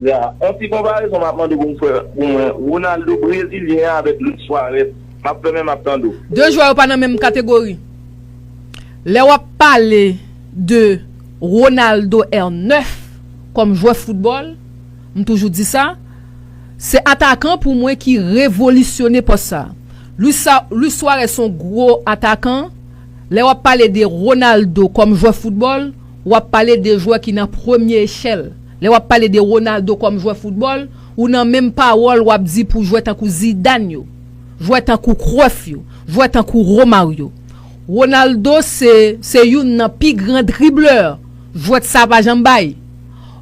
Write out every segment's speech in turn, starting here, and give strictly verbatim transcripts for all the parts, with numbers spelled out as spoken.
Ya, on ti konparezon m ap mande w pou m fè pou mwen, Ronaldo brezilyen an avèk Luis Suarez. M ap fèmen, m ap tande w. De jwè yo pa nan menm kategori. Lè w ap pale de Ronaldo R nèf kòm jwè foutbòl, m toujou di sa, se atakan pou mwen ki revolisyone pòs sa. Luis Suarez se yon gwo atakan. Lè w ap pale de Ronaldo kòm jwè foutbòl, w ap pale de jwè ki nan premye echèl. Lè w ap pale de Ronaldo kòm jwè foutbòl, ou nan menm pawòl w ap di pou jwè tankou Zidane yo, jwè tankou Cruyff yo, jwè tankou Romario. Ronaldo se se youn nan pi gran driblè jwèt sa pa janm bay.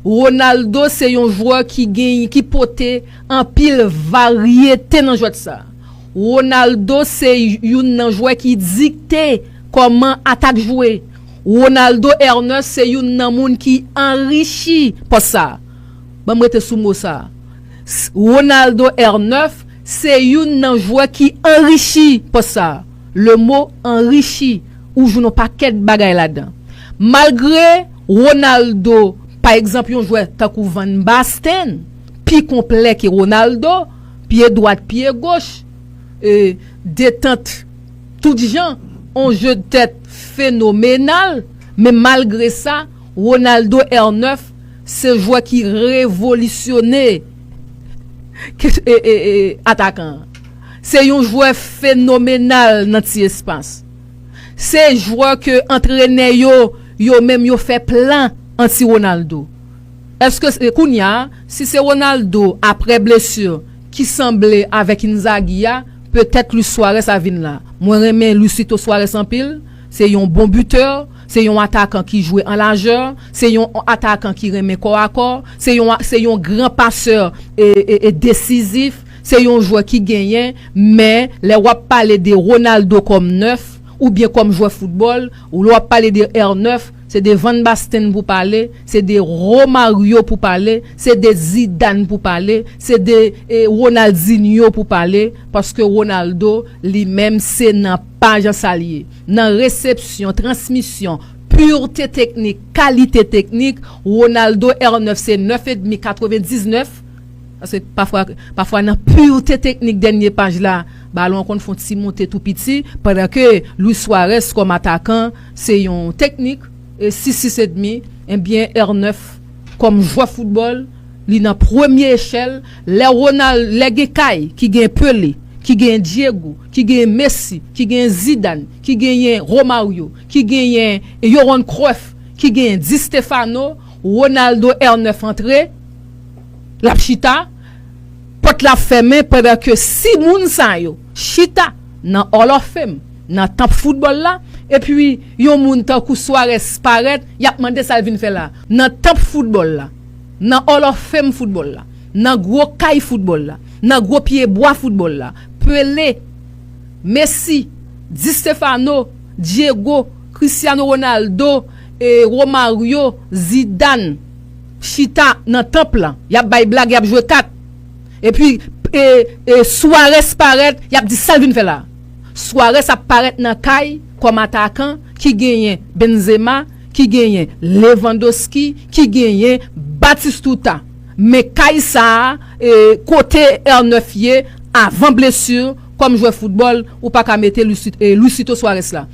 Ronaldo se yon jwè ki gen ki pote anpil varyete nan jwèt sa. Ronaldo se youn nan jwè ki dikte kòman atak jwe. Ronaldo R nèf se youn nan moun ki anrichi pòs sa. Ban m rete sou mo sa. Ronaldo R nèf se youn nan jwè ki anrichi pòs sa. Le mo anrichi ou jwenn yon pakèt bagay ladan. Malgre Ronaldo, pa egzanp, yon jwè tankou Van Basten pi konplè ke Ronaldo, pye dwat, pye goch, e, detant tout jan, on je de tèt fenomenal, men malgre sa, Ronaldo R nèf se jwè ki revolisyone atakan an. Se yon jwè fenomenal nan ti espas. Se jwè ke antrenè yo, yo menm yo fè plan anti Ronaldo. Èske kounye a, si se Ronaldo apre blesi ki sanble avèk Inzaghi a, petèt Luis Suarez a vin la. Mwen renmen Luisito Suarez anpil. Se yon bon bitè, se yon atakan ki jwe an lajè, se yon atakan ki renmen kò a kò, se yon se yon gran pasè e, e, e desizif, se yon jwè ki genyen, men lè w ap pale de Ronaldo kòm nèf oubyen kòm jwè foutbòl, ou lè w ap pale de R nèf, se de Van Basten pou pale, se de Romario pou pale, se de Zidane pou pale, se de e, Ronaldinho pou pale, paske Ronaldo li menm se nan paj an sa l ye. Nan resepsyon, transmisyon, purte teknik, kalite teknik, Ronaldo R nèf se nèf edmi, katrevendiznèf. Paske pafwa, pafwa nan purte teknik dènye paj la, balon an konn fè yon ti monte tou piti, pandan ke Luis Suarez kòm atakan se yon teknik, e sis, sis edmi, ebyen R nèf kòm jwè foutbòl, li nan premye echèl. Lè Ronald, lè gen kay ki gen Pele, ki gen Diego, ki gen Messi, ki gen Zidane, ki genyen Romario, ki genyen Johan Cruyff, ki genyen Di Stefano, Ronaldo R nèf antre, l ap chita, pòt la ap fèmen pandan ke sis moun sa yo chita nan Hall of Fame, nan tanp foutbòl la, epi yon moun tankou Suarez parèt, y ap mande sa l vin fè la. Nan tanp foutbòl la, nan Hall of Fame foutbòl la, nan gwo kay foutbòl la, nan gwo pye bwa foutbòl la, Pele, Messi, Di Stefano, Diego, Cristiano Ronaldo, e Romario, Zidane, chita nan tanp lan, y ap bay blag, y ap jwe kat. Epi e, e Suarez parèt, y ap di sa l vin fè la. Suarez ap parèt nan kay kòm atakan ki genyen Benzema, ki genyen Lewandowski, ki genyen Batistuta. Men kay sa a, e, kote R nèf ye avan blesi kòm jwè foutbòl, ou pa ka mete Luisito Suarez la.